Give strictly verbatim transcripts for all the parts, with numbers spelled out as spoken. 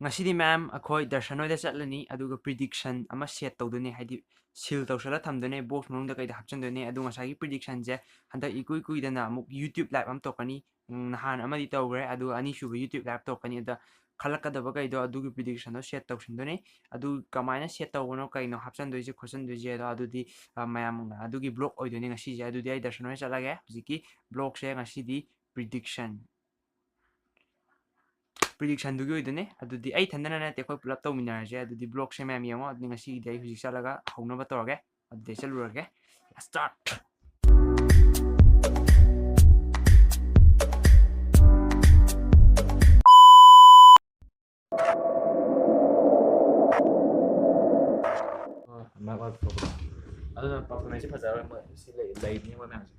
ꯉꯁꯤꯗꯤ ꯃꯌꯥꯝ ꯑꯩꯈꯣꯏ ꯗꯔꯁꯟ ꯍꯣꯏꯗ ꯆꯠꯂꯅꯤ, ꯑꯗꯨꯒ ꯄ꯭ꯔꯤꯗꯤꯛꯁꯟ ꯑꯃ ꯁꯦꯠ ꯇꯧꯗꯣꯏꯅꯦ, ꯍꯥꯏꯗꯤ ꯁꯤꯜ ꯇꯧꯁꯜꯂ ꯊꯝꯗꯣꯏꯅꯦ, ꯕꯣꯛꯁ ꯃꯅꯨꯡꯗ ꯀꯩꯗ ꯍꯥꯞꯆꯤꯟꯗꯣꯏꯅꯦ꯫ ꯑꯗꯨ ꯉꯁꯥꯏꯒꯤ ꯄ꯭ꯔꯤꯗꯤꯛꯁꯟꯁꯦ ꯍꯟꯗꯛ ꯏꯀꯨꯏ ꯀꯨꯏꯗꯅ ꯑꯃꯨꯛ ꯌꯨꯇ꯭ꯌꯨꯕ ꯂꯥꯏꯞ ꯑꯃ ꯇꯧꯔꯛꯀꯅꯤ꯫ ꯎꯝ, ꯅꯍꯥꯟ ꯑꯃꯗꯤ ꯇꯧꯈ꯭ꯔꯦ, ꯑꯗꯨꯒ ꯑꯅꯤꯁꯨꯕ ꯌꯨꯇ꯭ꯌꯨꯕ ꯂꯥꯏꯞ ꯇꯧꯔꯛꯀꯅꯤ꯫ ꯑꯗ ꯈꯜꯂꯛꯀꯗꯕ ꯀꯩꯗꯣ ꯑꯗꯨꯒꯤ ꯄ꯭ꯔꯤꯗꯤꯛꯁꯟꯗꯣ ꯁꯦꯠ ꯇꯧꯁꯤꯟꯗꯣꯏꯅꯦ꯫ ꯑꯗꯨ ꯀꯃꯥꯏꯅ ꯁꯦꯠ ꯇꯧꯕꯅꯣ, ꯀꯩꯅꯣ ꯍꯥꯞꯆꯤꯟꯗꯣꯏꯁꯦ ꯈꯣꯠꯆꯤꯟꯗꯣꯏꯁꯦ ꯑꯗꯣ ꯑꯗꯨꯗꯤ, ꯑ, ꯃꯌꯥꯝ ꯑꯗꯨꯒꯤ ꯕ꯭ꯂꯣꯛ ꯑꯣꯏꯗꯣꯏꯅꯦ ꯉꯁꯤꯁꯦ꯫ ꯑꯗꯨꯗꯤ ꯑꯩ ꯗꯔꯁꯟ ꯍꯣꯏ ꯆꯠꯂꯒꯦ꯫ ꯍꯧꯖꯤꯛꯀꯤ ꯕ꯭ꯂꯣꯛꯁꯦ ꯉꯁꯤꯗꯤ ꯄ꯭ꯔꯤꯗꯤꯛꯁꯟ ꯄ꯭ꯔꯤꯗꯤꯛꯁꯟꯗꯨꯒꯤ ꯑꯣꯏꯗꯣꯏꯅꯦ꯫ ꯑꯗꯨꯗꯤ ꯑꯩ ꯏꯊꯟꯗꯅ ꯅꯠꯇꯦ, ꯑꯩꯈꯣꯏ ꯄꯨꯂꯞ ꯇꯧꯃꯤꯟꯅꯔꯁꯦ꯫ ꯑꯗꯨꯗꯤ ꯕ꯭ꯂꯣꯛꯁꯦ ꯃꯌꯥꯝ ꯌꯦꯡꯉꯣ꯫ ꯑꯗꯨꯗꯤ ꯉꯁꯤꯒꯤꯗꯤ ꯑꯩ ꯍꯧꯖꯤꯛ ꯆꯠꯂꯒ ꯍꯧꯅꯕ ꯇꯧꯔꯒꯦ꯫ ꯑꯗꯨꯗꯤ ꯑꯩ ꯆꯠꯂꯨꯔꯒꯦ꯫ Start꯫ ꯑꯗꯨꯅ ꯄꯔꯐꯣꯔꯃꯦꯟꯁꯁꯤ ꯐꯖꯔꯣꯏ꯫ ꯃꯣꯏ ꯁꯤ ꯂꯩ, ꯂꯩꯅꯤ ꯃꯣꯏ ꯃꯌꯥꯝꯁꯦ꯫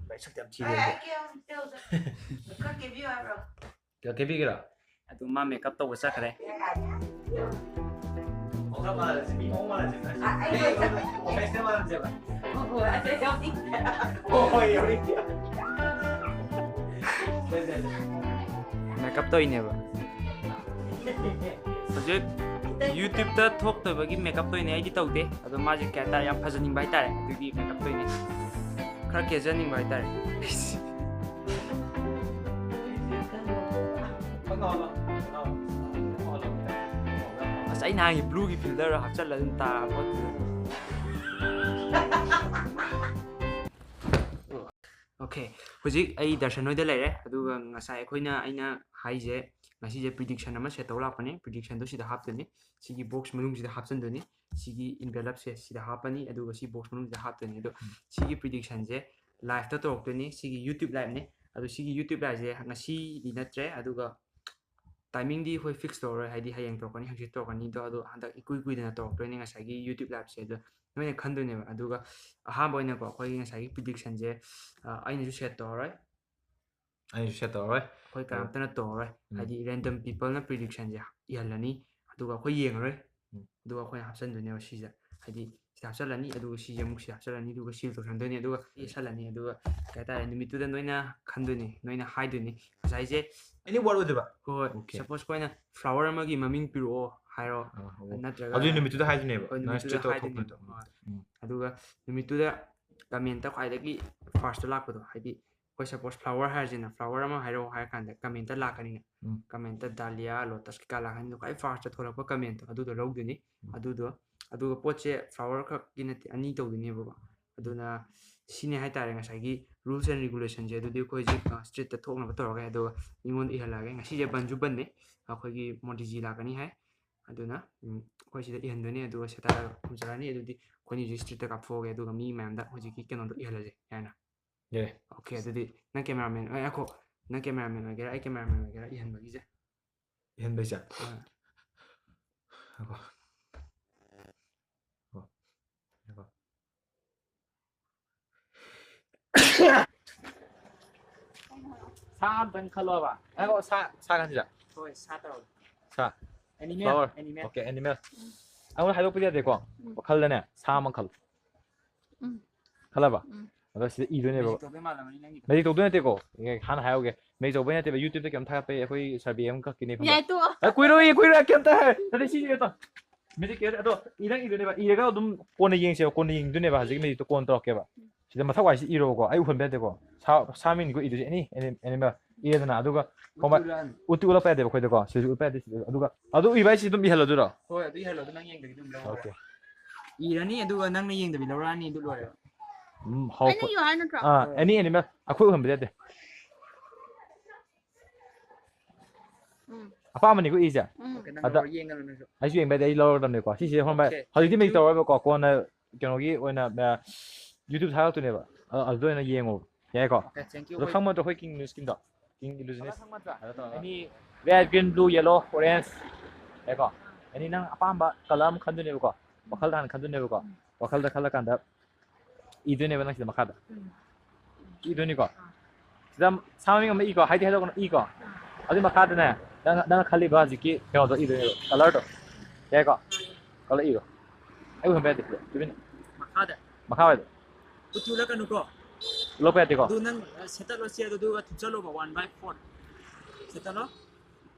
ꯂꯥꯏꯁꯛꯇꯤ ꯌꯥꯝ ꯊꯤꯔꯦ꯫ ꯈꯔ ꯀꯦꯕꯤꯒꯦꯔꯥ? ꯑꯗꯨ ꯃꯥ ꯃꯦꯀꯞ ꯇꯧꯕ ꯆꯠꯈ꯭ꯔꯦ꯫ ꯃꯦꯀꯞ ꯇꯧꯔꯤꯅꯦꯕ꯫ ꯍꯧꯖꯤꯛ ꯌꯨꯇ꯭ꯌꯨꯕꯇ ꯊꯣꯛꯇꯕꯒꯤ ꯃꯦꯀꯞ ꯇꯧꯔꯤꯅꯦ, ꯑꯩꯗꯤ ꯇꯧꯗꯦ꯫ ꯑꯗꯣ ꯃꯥꯁꯦ ꯀꯩ ꯍꯥꯏꯇꯥꯔꯦ, ꯌꯥꯝ ꯐꯖꯅꯤꯡꯕ ꯍꯥꯏꯇꯥꯔꯦ, ꯑꯗꯨꯒꯤ ꯃꯦꯀꯞ ꯇꯧꯔꯤꯅꯦ꯫ ꯈꯔ ꯀꯦꯖꯅꯤꯡꯕ ꯍꯥꯏꯇꯥꯔꯦ꯫ ꯑꯁ, ꯑꯩ ꯅꯍꯥꯟꯒꯤ ꯕ꯭ꯂꯨꯒꯤ ꯐꯤꯜꯇꯔꯗꯣ ꯍꯥꯞꯆꯜꯂ ꯑꯗꯨꯝ ꯇꯥꯔ ꯄꯣꯠꯇꯨꯗ꯫ ꯑꯣꯀꯦ, ꯍꯧꯖꯤꯛ ꯑꯩ ꯗꯔꯁꯟ ꯍꯣꯏꯗ ꯂꯩꯔꯦ꯫ ꯑꯗꯨꯒ ꯉꯁꯥꯏ ꯑꯩꯈꯣꯏꯅ, ꯑꯩꯅ ꯍꯥꯏꯁꯦ, ꯉꯁꯤꯁꯦ ꯄ꯭ꯔꯤꯗꯤꯛꯁꯟ ꯑꯃ ꯁꯦꯠ ꯇꯧ ꯂꯥꯛꯄꯅꯦ꯫ ꯄ꯭ꯔꯤꯗꯤꯛꯁꯟꯗꯣ ꯁꯤꯗ ꯍꯥꯞꯇꯣꯏꯅꯦ, ꯁꯤꯒꯤ ꯕꯣꯛꯁ ꯃꯅꯨꯡꯁꯤꯗ ꯍꯥꯞꯆꯤꯟꯗꯣꯏꯅꯦ꯫ ꯁꯤꯒꯤ ꯏꯟꯚꯦꯂꯞꯁꯦ ꯁꯤꯗ ꯍꯥꯞꯄꯅꯤ, ꯑꯗꯨꯒ ꯁꯤ ꯕꯣꯛꯁ ꯃꯅꯨꯡꯁꯤꯗ ꯍꯥꯞꯇꯣꯏꯅꯦ꯫ ꯑꯗꯣ ꯎꯝ꯫ ꯁꯤꯒꯤ ꯄ꯭ꯔꯤꯗꯤꯛꯁꯟꯁꯦ ꯂꯥꯏꯐꯇ ꯇꯧꯔꯛꯇꯣꯏꯅꯦ, ꯁꯤꯒꯤ ꯌꯨꯇ꯭ꯌꯨꯕ ꯂꯥꯏꯐꯅꯦ꯫ ꯑꯗꯣ ꯁꯤꯒꯤ ꯌꯨꯇ꯭ꯌꯨꯕ ꯂꯥꯏꯐꯁꯦ ꯉꯁꯤꯗꯤ ꯅꯠꯇ꯭ꯔꯦ, ꯑꯗꯨꯒ ꯇꯥꯏꯃꯤꯡꯗꯤ ꯑꯩꯈꯣꯏ ꯐꯤꯛꯁ ꯇꯧꯔꯔꯣꯏ, ꯍꯥꯏꯗꯤ ꯍꯌꯦꯡ ꯇꯧꯔꯛꯀꯅꯤ, ꯍꯪꯆꯤꯠ ꯇꯧꯔꯛꯀꯅꯤꯗꯣ꯫ ꯑꯗꯣ ꯍꯟꯗꯛ ꯏꯀꯨꯏ ꯀꯨꯏꯗꯅ ꯇꯧꯔꯛꯇꯣꯏꯅꯦ ꯉꯁꯥꯏꯒꯤ ꯌꯨꯇ꯭ꯌꯨꯕ ꯂꯥꯏꯐꯁꯦ꯫ ꯑꯗꯣ ꯅꯣꯏꯅ ꯈꯟꯗꯣꯏꯅꯦꯕ꯫ ꯑꯗꯨꯒ ꯑꯍꯥꯟꯕ ꯑꯣꯏꯅꯀꯣ, ꯑꯩꯈꯣꯏꯒꯤ ꯉꯁꯥꯏꯒꯤ ꯄ꯭ꯔꯤꯗꯤꯛꯁꯟꯁꯦ, ꯑ, ꯑꯩꯅꯁꯨ ꯁꯦꯠ ꯇꯧꯔꯔꯣꯏ꯫ ꯑꯩꯅꯁꯨ ꯁꯦꯠ ꯇꯧꯔꯔꯣꯏ꯫ ꯑꯩꯈꯣꯏ ꯀꯅꯥꯝꯇꯅ ꯇꯧꯔꯔꯣꯏ꯫ ꯎꯝ꯫ ꯍꯥꯏꯗꯤ ꯔꯦꯟꯗꯝ ꯄꯤꯄꯜꯅ ꯄ꯭ꯔꯤꯗꯤꯛꯁꯟꯁꯦ ꯏꯍꯜꯂꯅꯤ, ꯑꯗꯨꯒ ꯑꯩꯈꯣꯏ ꯌꯦꯡꯉꯔꯣꯏ꯫ ꯎꯝ꯫ ꯑꯗꯨꯒ ꯑꯩꯈꯣꯏꯅ ꯍꯥꯞꯆꯤꯟꯗꯣꯏꯅꯦꯕ ꯁꯤꯁꯦ꯫ ꯍꯥꯏꯗꯤ ꯁꯤꯗ ꯍꯥꯞꯆꯤꯜꯂꯅꯤ, ꯑꯗꯨꯒ ꯁꯤꯁꯦ ꯑꯃꯨꯛ ꯁꯤꯗ ꯍꯥꯞꯆꯤꯜꯂꯅꯤ, ꯑꯗꯨꯒ seal ꯇꯧꯁꯟꯗꯣꯏꯅꯤ, ꯑꯗꯨꯒ ꯌꯦꯠꯁꯜꯂꯅꯤ꯫ ꯑꯗꯨꯒ ꯀꯩ ꯍꯥꯏꯇꯥꯔꯦ, ꯅꯨꯃꯤꯠꯇꯨꯗ ꯅꯣꯏꯅ ꯈꯟꯗꯣꯏꯅꯤ, ꯅꯣꯏꯅ ꯍꯥꯏꯗꯣꯏꯅꯤ ꯉꯁꯥꯏꯁꯦ꯫ Any word ꯑꯣꯏꯗꯣꯏꯕ? ꯍꯣꯏ, ꯍꯣꯏ꯫ Okay. Suppose ꯑꯩꯈꯣꯏꯅ flower ꯑꯃꯒꯤ ꯃꯃꯤꯡ ꯄꯤꯔꯛꯑꯣ ꯍꯥꯏꯔꯣ, ꯑꯥ, ꯑꯣ꯫ ꯅꯠꯇ꯭ꯔꯒ ꯑꯗꯨꯗꯤ ꯅꯨꯃꯤꯠꯇꯨꯗ ꯍꯥꯏꯗꯣꯏꯅꯦꯕ, ꯍꯣꯏ, ꯅꯪ ꯅꯨꯃꯤꯠꯇꯨꯗ streetꯇ ꯍꯥꯏꯗꯣꯏꯅꯦꯕ꯫ ꯊꯣꯛꯄ ꯅꯨꯃꯤꯠꯇꯣ꯫ ꯍꯣꯏ꯫ ꯎꯝ꯫ ꯑꯗꯨꯒ ꯅꯨꯃꯤꯠꯇꯨꯗ commentꯇ ꯈ꯭ꯋꯥꯏꯗꯒꯤ firstꯇ ꯂꯥꯛꯄꯗꯣ, ꯍꯥꯏꯗꯤ ꯑꯩꯈꯣꯏ suppose flower ꯍꯥꯏꯔꯁꯤꯅ, flower ꯑꯃ ꯍꯥꯏꯔꯛꯑꯣ ꯍꯥꯏꯔ ꯀꯥꯟꯗ commentꯇ ꯂꯥꯛꯀꯅꯤꯅ꯫ ꯎꯝ꯫ Commentꯇ dahlia, lotus ꯀꯩꯀꯥ ꯂꯥꯛꯀꯅꯤ, ꯑꯗꯣ ꯈ꯭ꯋꯥꯏ firstꯇ ꯊꯣꯛꯂꯛꯄ commentꯇꯣ ꯑꯗꯨꯗꯣ ꯂꯧꯗꯣꯏꯅꯤ꯫ ꯎꯝ꯫ ꯑꯗꯨꯗꯣ, ꯑꯗꯨꯒ ꯄꯣꯠꯁꯦ flower ꯈꯛꯀꯤ ꯅꯠꯇꯦ, ꯑꯅꯤ ꯇꯧꯗꯣꯏꯅꯦꯕꯀꯣ꯫ ꯑꯗꯨꯅ ꯁꯤꯅꯦ ꯍꯥꯏꯇꯥꯔꯦ ꯉꯁꯥꯏꯒꯤ rules and regulationꯁꯦ꯫ ꯑꯗꯨꯗꯤ ꯑꯩꯈꯣꯏ ꯍꯧꯖꯤꯛ, ꯑ, streetꯇ ꯊꯣꯛꯅꯕ ꯇꯧꯔꯒꯦ, ꯑꯗꯨꯒ ꯃꯤꯉꯣꯟꯗ ꯏꯍꯜꯂꯛꯑꯒꯦ꯫ ꯉꯁꯤꯁꯦ ꯕꯟꯁꯨ ꯕꯟꯅꯦ, ꯑꯩꯈꯣꯏꯒꯤ ꯃꯣꯗꯤꯖꯤ ꯂꯥꯛꯀꯅꯤ ꯍꯥꯏ꯫ ꯑꯗꯨꯅ, ꯎꯝ, ꯑꯩꯈꯣꯏ ꯁꯤꯗ ꯏꯍꯟꯗꯣꯏꯅꯦ, ꯑꯗꯨꯒ ꯁꯦꯠꯇꯔ ꯈꯨꯝꯖꯔꯅꯤ꯫ ꯑꯗꯨꯗꯤ ꯑꯩꯈꯣꯏꯅꯤ ꯍꯧꯖꯤꯛ streetꯇ ꯀꯥꯞꯊꯣꯛꯑꯒꯦ, ꯑꯗꯨꯒ ꯃꯤ ꯃꯌꯥꯝꯗ ꯍꯧꯖꯤꯛꯀꯤ ꯀꯩꯅꯣꯗꯣ ꯏꯍꯜꯂꯁꯦ, ꯌꯥꯏꯅ? ꯌꯥꯏ꯫ Okay, ꯑꯗꯨꯗꯤ ꯅꯪ cameraman, ꯑꯦ, ꯉꯥꯏꯈꯣ, ꯅꯪ cameraman ꯑꯣꯏꯒꯦꯔꯥ, ꯑꯩ cameraman ꯑꯣꯏꯒꯦꯔꯥ, ꯏꯍꯟꯕꯒꯤꯁꯦ? ꯏꯍꯟꯕꯩꯁꯦ? ꯑꯥ꯫ ꯉꯥꯏꯈꯣ꯫ ꯉꯥꯏꯈꯣ꯫ ꯉꯥꯏꯈꯣ꯫ ꯁꯥ ꯑꯝꯇꯪ ꯈꯜꯂꯣꯕ꯫ ꯉꯥꯏꯈꯣ, ꯁꯥ, ꯁꯥ ꯈꯟꯁꯤꯔꯥ? ꯍꯣꯏ, ꯁꯥ ꯇꯧꯔꯣ꯫ ꯁꯥ꯫ Animal, flower. Animal. Okay, animal꯫ ꯑꯩꯉꯣꯟꯗ ꯍꯥꯏꯗꯣꯛꯄꯗꯤ ꯌꯥꯗꯦꯀꯣ? ꯎꯝ꯫ ꯋꯥꯈꯜꯗꯅꯦ, ꯁꯥ ꯑꯃ ꯈꯜꯂꯣ꯫ ꯎꯝ꯫ ꯈꯜꯂꯕ? ꯎꯝ꯫ ꯑꯗꯣ ꯁꯤꯗ ꯏꯗꯣꯏꯅꯦꯕ꯫ Magic ꯇꯧꯗꯣꯏ ꯃꯥꯜꯂꯝꯃꯅꯤ ꯅꯪꯒꯤꯗꯣ꯫ Magic ꯇꯧꯗꯣꯏ ꯅꯠꯇꯦꯀꯣ꯫ ꯑꯦ, ꯍꯥꯟꯅ ꯍꯥꯏꯍꯧꯒꯦ꯫ Magic ꯇꯧꯕꯩ ꯅꯠꯇꯦꯕ, YouTubeꯇ ꯀꯩꯝ ꯊꯥꯒꯠꯄꯩ, ꯑꯩꯈꯣꯏ survey ꯑꯃꯈꯛꯀꯤꯅꯦ, ꯈꯪꯕ꯭ꯔꯥ? ꯌꯥꯏ, ꯇꯣꯛꯑꯣ꯫ ꯑꯦ, ꯀꯨꯏꯔꯣꯏꯌꯦ, ꯀꯨꯏꯔꯣꯏ, ꯀꯩꯝꯇ ꯍꯥꯏ-, ꯅꯠꯇꯦ, ꯁꯤꯁꯦ ꯇꯧ꯫ Magic ꯀꯩꯝ-, ꯑꯗꯣ ꯏꯔꯪ ꯏꯗꯣꯏꯅꯦꯕ, ꯏꯔꯒ ꯑꯗꯨꯝ ꯀꯣꯟꯅ ꯌꯦꯡꯁꯦꯕ, ꯀꯣꯟꯅ ꯌꯦꯡꯗꯣꯏꯅꯦꯕ, ꯍꯧꯖꯤꯛ Magicꯇꯣ ꯀꯣꯟꯅ ꯇꯧꯔꯛꯀꯦꯕ꯫ ꯁꯤꯗ ꯃꯊꯛ ꯋꯥꯏꯁꯤ ꯏꯔꯣꯕꯀꯣ, ꯑꯩ ꯎꯍꯟꯕ ꯌꯥꯗꯦꯀꯣ꯫ ꯁꯥ, ꯁꯥ ꯃꯤꯡꯅꯤꯀꯣ ꯏꯗꯣꯏꯁꯦ, any, any, animal꯫ ꯏꯔꯦꯗꯅ, ꯑꯗꯨꯒ ꯎꯠꯇꯤ ꯍꯣꯝꯋꯥꯏ-, ꯎꯠꯂꯛꯑꯅꯤ꯫ ꯎꯠꯇꯤ ꯎꯠꯂꯛꯄ ꯌꯥꯗꯦꯕ ꯑꯩꯈꯣꯏꯗꯀꯣ, ꯁꯤꯗꯁꯨ ꯎꯠꯄ ꯌꯥꯗꯦ, ꯁꯤꯗꯁꯨ꯫ ꯑꯗꯨꯒ ꯑꯗꯨ ꯏꯕ ꯍꯥꯏꯁꯤ ꯑꯗꯨꯝ ꯏꯍꯜꯂꯗꯣꯏꯔꯣ? ꯍꯣꯏ, ꯑꯗꯨ ꯏꯍꯜꯂꯣ, ꯑꯗꯨ ꯅꯪ ꯌꯦꯡꯗꯕꯤꯗ ꯑꯗꯨꯝ ꯂꯧꯔꯣ꯫ Okay꯫ ꯏꯔꯅꯤ, ꯑꯗꯨꯒ ꯅꯪꯅ ꯌꯦꯡꯗꯕꯤ ꯂꯧꯔꯛꯑꯅꯤ, ꯑꯗꯨ ꯂꯣꯏꯔꯦ꯫ ꯎꯝ, ꯍꯧꯔꯛꯄ-, ꯑꯩꯅ ꯏꯌꯣ ꯍꯥꯏ ꯅꯠꯇ꯭ꯔꯣ? ꯑꯥ, ꯍꯣꯏ꯫ Any animal, ꯑꯩꯈꯣꯏ ꯎꯍꯟꯕ ꯌꯥꯗꯦ꯫ ꯎꯝ꯫ ꯑꯄꯥꯝꯕꯅꯤꯀꯣ ꯏꯁꯦ? ꯎꯝ꯫ Okay, ꯅꯪ ꯑꯗ ꯂꯧꯔꯣ, ꯌꯦꯡꯉꯅꯨ ꯅꯪꯁꯨ꯫ ꯑꯩꯁꯨ ꯌꯦꯡꯕ ꯌꯥꯗꯦ, ꯑꯩ ꯂꯧꯔꯗꯕꯅꯤꯀꯣ꯫ ꯁꯤꯁꯦ ꯍꯣꯔꯦꯟ ꯚꯥꯏ, Okay, ꯍꯧꯖꯤꯛꯇꯤ thank you꯫ Magic ꯇꯧꯔꯣꯏꯕꯀꯣ, ꯀꯣꯟꯅ ꯀꯩꯅꯣꯒꯤ ꯑꯣꯏꯅ, ꯑ, YouTube ꯊꯥꯒꯠꯂꯛꯇꯣꯏꯅꯦꯕ꯫ ꯑ, ꯑꯗꯨꯗ ꯑꯣꯏꯅ ꯌꯦꯡꯉꯣ꯫ ꯌꯥꯏꯀꯣ? Okay, thank you, ꯑꯗꯣ ꯍꯣꯏ꯫ ꯈꯪꯕ ꯅꯠꯇ꯭ꯔꯣ ꯑꯩꯈꯣꯏ King Illusionꯗꯣ? King Illusionist꯫ ꯈꯪꯉꯦ, ꯈꯪꯉꯦ꯫ ꯑꯗꯣ ꯇꯧꯔꯒ꯫ Any red, green, blue, yellow, orange꯫ ꯌꯥꯏꯀꯣ? Any ꯅꯪ ꯑꯄꯥꯝꯕ colour ꯑꯃ ꯈꯟꯗꯣꯏꯅꯦꯕꯀꯣ꯫ ꯋꯥꯈꯜꯗ ꯍꯥꯟꯅ ꯈꯟꯗꯣꯏꯅꯦꯕꯀꯣ꯫ ꯎꯝ꯫ ꯋꯥꯈꯜꯗ ꯈꯜꯂꯀꯥꯟꯗ ꯏꯗꯣꯏꯅꯦꯕ ꯅꯪ ꯁꯤꯗ ꯃꯈꯥꯗ꯫ ꯎꯝ꯫ ꯏꯗꯣꯏꯅꯤꯀꯣ꯫ ꯑꯥ꯫ ꯁꯤꯗ ꯁꯥ ꯃꯃꯤꯡ ꯑꯃ ꯏꯀꯣ, ꯍꯥꯏꯗꯤ ꯍꯥꯏꯗꯣꯛꯀꯅꯨ, ꯏꯀꯣ꯫ ꯑꯥ꯫ ꯑꯗꯨꯏ ꯃꯈꯥꯗꯅꯦ, ꯅꯪ, ꯅꯪꯅ ꯈꯜꯂꯤꯕ ꯍꯧꯖꯤꯛꯀꯤ ꯀꯩꯅꯣꯗꯣ ꯏꯗꯣꯏꯅꯦꯕ, colourꯗꯣ꯫ ꯌꯥꯏꯀꯣ? Colour ꯏꯔꯣ꯫ ꯑꯩ ꯎꯍꯟꯕ ꯌꯥꯗꯦ, ꯇꯨꯃꯤꯟꯅ꯫ ꯃꯈꯥꯗ꯫ ꯃꯈꯥ ꯑꯣꯏꯗ꯫ ꯈꯨꯠ ꯊꯨꯂꯛꯀꯅꯨꯀꯣ꯫ ꯊꯨꯂꯛꯄ ꯌꯥꯗꯦꯀꯣ꯫ ꯑꯗꯨ ꯅꯪ, ꯑ, ꯁꯦꯠꯇꯠꯂꯣ ꯁꯤ, ꯑꯗꯨꯗꯨꯒ ꯊꯨꯞꯆꯜꯂꯣꯕ, one by four꯫ ꯁꯦꯠꯇꯠꯂꯣ꯫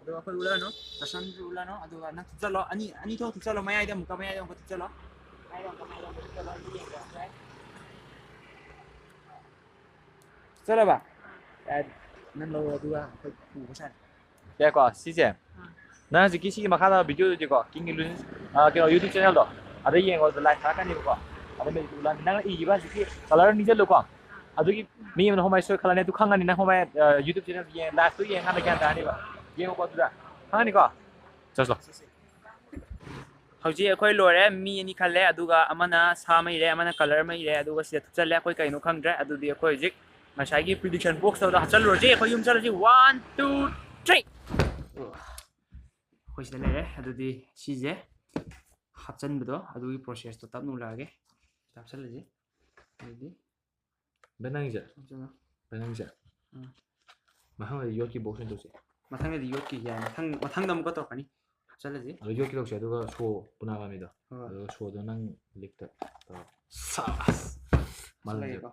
ꯑꯗꯨꯒ ꯑꯩꯈꯣꯏ ꯎꯠꯂꯅꯨ, ꯀꯁꯟꯁꯨ ꯎꯠꯂꯅꯨ, ꯑꯗꯨꯒ ꯅꯪ ꯊꯨꯞꯆꯜꯂꯣ, ꯑꯅꯤ, ꯑꯅꯤ ꯊꯣꯛ ꯊꯨꯞꯆꯜꯂꯣ, ꯃꯌꯥꯏꯗ ꯑꯃꯨꯛꯀ, ꯃꯌꯥꯏꯗ ꯑꯃꯨꯛꯀ ꯊꯨꯞꯆꯜꯂꯣ꯫ ꯃꯌꯥꯏꯗ ꯑꯃꯨꯛꯀ, ꯃꯌꯥꯏꯗ ꯑꯃꯨꯛꯀ ꯊꯨꯞꯆꯜꯂꯣ, ꯑꯗꯨ ꯌꯦꯡꯒꯦ, ꯌꯥꯏ꯫ ꯊꯨꯞꯆꯜꯂꯕ? ꯌꯥꯏ, ꯅꯪ ꯂꯧꯔꯣ, ꯑꯗꯨꯒ ꯑꯩꯈꯣꯏ ꯄꯨꯕ ꯁꯥꯔꯦ꯫ ꯌꯥꯏꯀꯣ, ꯁꯤꯁꯦ꯫ ꯑꯥ꯫ ꯅꯪ ꯍꯧꯖꯤꯛꯀꯤ ꯁꯤꯒꯤ ꯃꯈꯥꯗ video ꯗꯨꯗꯤꯀꯣ, King Illusion, ꯑ, ꯀꯩꯅꯣ, YouTube channel ꯗꯣ, ꯑꯗ ꯌꯦꯡꯉꯣ, ꯑꯗ live ꯊꯥꯔꯛꯀꯅꯤꯕꯀꯣ꯫ ꯑꯗ ꯃꯦꯖꯤꯛ ꯎꯠꯂꯛꯑꯅꯤ꯫ ꯅꯪꯅ ꯏꯈꯤꯕ ꯍꯧꯖꯤꯛꯀꯤ colour ꯅꯤꯡꯁꯤꯡꯂꯨꯀꯣ꯫ ꯑꯗꯨꯒꯤ ꯃꯤ ꯑꯃꯅ ꯍꯣꯃꯥꯏ ꯁꯣꯏ ꯈꯜꯂꯅꯤ, ꯑꯗꯨ ꯈꯪꯉꯅꯤ ꯅꯪ ꯍꯣꯃꯥꯏ, ꯑ, YouTube channel ꯗ ꯌꯦꯡ, live ꯇꯣ ꯌꯦꯡꯉꯀꯥꯟꯗ ꯒ꯭ꯌꯥꯟ ꯇꯥꯔꯅꯤꯕ꯫ ꯌꯦꯡꯉꯣꯀꯣ ꯑꯗꯨꯗ꯫ ꯈꯪꯉꯅꯤꯀꯣ? ꯆꯠꯂꯣ꯫ ꯍꯧꯖꯤꯛ ꯑꯩꯈꯣꯏ ꯂꯣꯏꯔꯦ, ꯃꯤ ꯑꯅꯤ ꯈꯜꯂꯦ, ꯑꯗꯨꯒ ꯑꯃꯅ ꯁꯥ ꯑꯃ ꯏꯔꯦ, ꯑꯃꯅ colour ꯑꯃ ꯏꯔꯦ, ꯑꯗꯨꯒ ꯁꯤꯗ ꯊꯨꯞꯆꯜꯂꯦ꯫ ꯑꯩꯈꯣꯏ ꯀꯩꯅꯣ ꯈꯪꯗ꯭ꯔꯦ꯫ ꯑꯗꯨꯗꯤ ꯑꯩꯈꯣꯏ ꯍꯧꯖꯤꯛ ꯉꯁꯥꯏꯒꯤ prediction box ꯇꯧꯗ ꯍꯥꯞꯆꯜꯂꯨꯔꯁꯤ꯫ ꯑꯩꯈꯣꯏ ꯌꯨꯝ ꯆꯠꯂꯁꯤ꯫ One, two, three꯫ ꯑꯩꯈꯣꯏ ꯁꯤꯗ ꯂꯩꯔꯦ꯫ ꯑꯗꯨꯗꯤ ꯁꯤꯁꯦ ꯍꯥꯞꯆꯟꯕꯗꯣ ꯑꯗꯨꯒꯤ process ꯇꯣ ꯇꯞꯅ ꯎꯠꯂꯛꯑꯒꯦ꯫ ꯁꯤꯗ ꯍꯥꯞꯆꯜꯂꯁꯤ꯫ ꯑꯗꯨꯗꯤ ꯕꯦ, ꯅꯪꯒꯤꯁꯦ? ꯍꯥꯞꯆꯜꯂꯣ꯫ ꯕꯦ, ꯅꯪꯒꯤꯁꯦ? ꯎꯝ꯫ ꯃꯊꯪꯗꯗꯤ ꯌꯣꯠꯀꯤ box ꯑꯣꯏꯅ ꯇꯧꯁꯦ꯫ ꯃꯊꯪꯗꯗꯤ ꯌꯣꯠꯀꯤ ꯌꯥꯏ꯫ ꯃꯊꯪ, ꯃꯊꯪꯗ ꯑꯃꯨꯛꯀ ꯇꯧꯔꯛꯀꯅꯤ꯫ ꯍꯥꯞꯆꯜꯂꯁꯤ꯫ ꯑꯗꯣ ꯌꯣꯠꯀꯤ ꯇꯧꯁꯦ, ꯑꯗꯨꯒ ꯁꯣ ꯄꯨꯅꯥ ꯄꯥꯝꯃꯤꯗꯣ꯫ ꯍꯣꯏ꯫ ꯑꯗꯨꯒ ꯁꯣꯗꯣ ꯅꯪ ꯂꯤꯛꯇ ꯇꯧꯔꯣ꯫ ꯁꯥꯁ! ꯃꯥꯜꯍꯟꯁꯦ꯫ ꯂꯩꯔꯦꯀꯣ꯫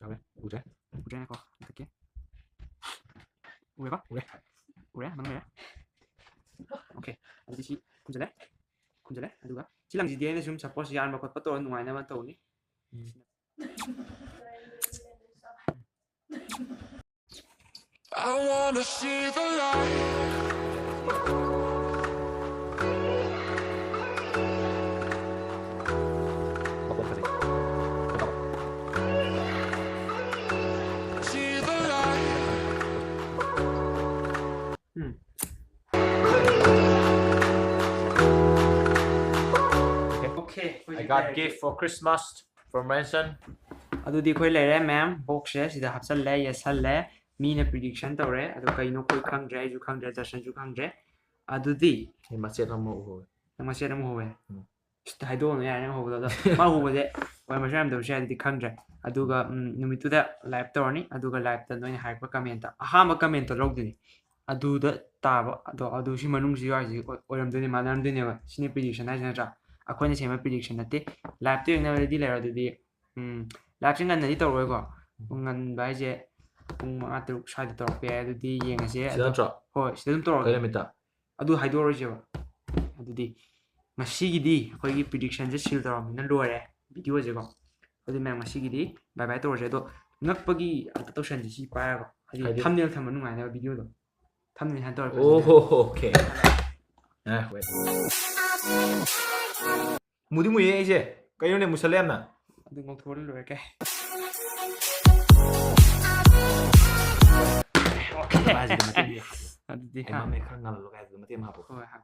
ꯌꯥꯎꯔꯦ꯫ ꯎꯗ꯭ꯔꯦ꯫ ꯎꯗ꯭ꯔꯦꯅꯦꯀꯣ꯫ ꯃꯊꯛꯀꯤ꯫ ꯎꯔꯦꯀꯣ? ꯎꯔꯦ꯫ ꯎꯔꯦ, ꯃꯅꯨꯡ ꯂꯩꯔꯦ꯫ Okay, ꯑꯗꯨꯗꯤ ꯁꯤ ꯈꯨꯝꯖꯤꯜꯂꯦ꯫ ꯈꯨꯝꯖꯤꯜꯂꯦ꯫ ꯑꯗꯨꯒ ꯁꯤ ꯂꯪꯁꯤꯗꯤ ꯑꯩꯅ ꯁꯨꯝ suppose ꯌꯥꯟꯕ ꯈꯣꯠꯄ ꯇꯧꯔ ꯅꯨꯡꯉꯥꯏꯅꯕ ꯇꯧꯅꯤ꯫ ꯎꯝ꯫ I wanna see the light. See the light. Um. Okay, ꯑꯩꯈꯣꯏ I got ꯂꯩꯔꯦ꯫ Gift for Christmas from Ranson. ꯑꯗꯨꯗꯤ ꯑꯩꯈꯣꯏ ꯂꯩꯔꯦ ꯃꯌꯥꯝ꯫ Box ꯁꯦ ꯁꯤꯗ ꯍꯥꯞꯆꯜꯂꯦ, ꯌꯦꯠꯁꯜꯂꯦ꯫ ꯃꯤꯅ prediction ꯇꯧꯔꯦ꯫ ꯑꯗꯣ ꯀꯩꯅꯣ ꯑꯩꯈꯣꯏ ꯈꯪꯗ꯭ꯔꯦ, ꯑꯩꯁꯨ ꯈꯪꯗ꯭ꯔꯦ, ꯖꯁꯟꯁꯨ ꯈꯪꯗ꯭ꯔꯦ꯫ ꯑꯗꯨꯗꯤ ꯑꯩ ꯃꯆꯦꯠ ꯑꯃ ꯎꯍꯧꯋꯦ꯫ ꯅꯪ ꯃꯆꯦꯠ ꯑꯃ ꯎꯍꯧꯋꯦ? ꯎꯝ꯫ ꯏꯁ, ꯍꯥꯏꯗꯣꯛꯑꯅꯨ ꯌꯥꯔꯦ, ꯅꯪ ꯎꯍꯧꯕꯗꯣ꯫ ꯑꯗꯣ ꯃꯥ ꯎꯍꯧꯕꯁꯦ ꯍꯣꯏ, ꯃꯁꯨ ꯌꯥꯝꯗꯕꯁꯨ ꯌꯥꯏ, ꯑꯗꯨꯗꯤ ꯈꯪꯗ꯭ꯔꯦ꯫ ꯑꯗꯨꯒ, ꯎꯝ, ꯅꯨꯃꯤꯠꯇꯨꯗ live ꯇꯧꯔꯅꯤ꯫ ꯑꯗꯨꯒ live ꯇ ꯅꯣꯏꯅ ꯍꯥꯏꯔꯛꯄ comment ꯇ ꯑꯍꯥꯟꯕ comment ꯇꯣ ꯂꯧꯗꯣꯏꯅꯤ꯫ ꯑꯗꯨꯗ ꯇꯥꯕ ꯑꯗꯣ ꯑꯗꯨ ꯁꯤ ꯃꯅꯨꯡꯁꯤ ꯌꯥꯎꯔꯤꯁꯤ ꯑꯣꯏ- ꯑꯣꯏꯔꯝꯗꯣꯏꯅꯤ, ꯃꯥꯟꯅꯔꯝꯗꯣꯏꯅꯦꯕ꯫ ꯁꯤꯅꯤ prediction ꯍꯥꯏꯁꯤ, ꯅꯠꯇ꯭ꯔꯥ? ꯑꯩꯈꯣꯏꯅ ꯁꯦꯝꯕ prediction ꯅꯠꯇꯦ꯫ Live ꯇ ꯌꯦꯡꯅꯕꯗꯤ ꯂꯩꯔꯣ ꯑꯗꯨꯗꯤ꯫ ꯎꯝ, live ꯁꯦ ꯉꯟꯅꯗꯤ ꯇꯧꯔꯣꯏꯀꯣ꯫ ꯄꯨꯡ ꯉꯟꯕ ꯍꯥꯏꯁꯦ ꯄꯨꯡ ꯃꯉꯥ ꯇꯔꯨꯛ ꯁ꯭ꯋꯥꯏꯗ ꯇꯧꯔꯛꯄ ꯌꯥꯏ꯫ ꯑꯗꯨꯗꯤ ꯌꯦꯡꯉꯁꯦ꯫ ꯁꯤꯗ ꯑꯗꯣ ꯅꯠꯇ꯭ꯔꯣ? ꯍꯣꯏ, ꯁꯤꯗ ꯑꯗꯨꯝ ꯀꯩ ꯇꯧꯔꯛꯑꯒꯦ꯫ ꯅꯨꯃꯤꯠꯇ? ꯑꯗꯨ ꯍꯥꯏꯗꯣꯛꯑꯔꯣꯏꯁꯦꯕ꯫ ꯑꯗꯨꯗꯤ ꯉꯁꯤꯒꯤꯗꯤ ꯑꯩꯈꯣꯏꯒꯤ prediction ꯁꯦ seal ꯇꯧꯔꯕꯅꯤꯅ ꯂꯣꯏꯔꯦ video ꯁꯦꯀꯣ꯫ ꯑꯗꯨ ꯃꯌꯥꯝ, ꯉꯁꯤꯒꯤꯗꯤ bye bye ꯇꯧꯔꯁꯦ꯫ ꯑꯗꯣ ꯉꯛꯄꯒꯤ ꯑꯝꯇ ꯇꯧꯁꯟꯁꯦ ꯁꯤ ꯄꯥꯏꯔꯒ, ꯍꯥꯏꯗꯤ ꯍꯥꯏꯗꯤ? Thumbnail ꯊꯝꯕ ꯅꯨꯡꯉꯥꯏꯅꯕ video ꯗꯣ꯫ Thumbnail ꯍꯥꯏꯅ ꯇꯧꯔꯦ꯫ ꯑꯣ ꯍꯣ ꯍꯣ, okay. ꯑꯦ, wait. ꯃꯨꯗꯤ ꯃꯨꯏꯌꯦ ꯑꯩꯁꯦ꯫ ꯀꯩꯅꯣꯅꯦ, ꯃꯨꯁꯜꯂꯦ ꯌꯥꯝꯅ꯫ ꯑꯗꯨ ꯉꯧꯊꯣꯛꯑ ꯂꯣꯏꯔꯦ ꯀꯩ꯫ ꯃꯥꯏꯁꯤꯗ ꯃꯇꯦꯛ ꯑꯃ ꯍꯥꯞꯄꯣ꯫ ꯑꯗꯨꯗꯤ ꯑꯩ ꯍꯥ꯫ ꯃꯃꯩ ꯈꯔ ꯉꯜꯂꯣ ꯀꯥꯏꯗ ꯃꯇꯦꯛ ꯑꯃ ꯍꯥꯞꯄꯣ꯫ ꯍꯣꯏ, ꯍꯥꯞ꯫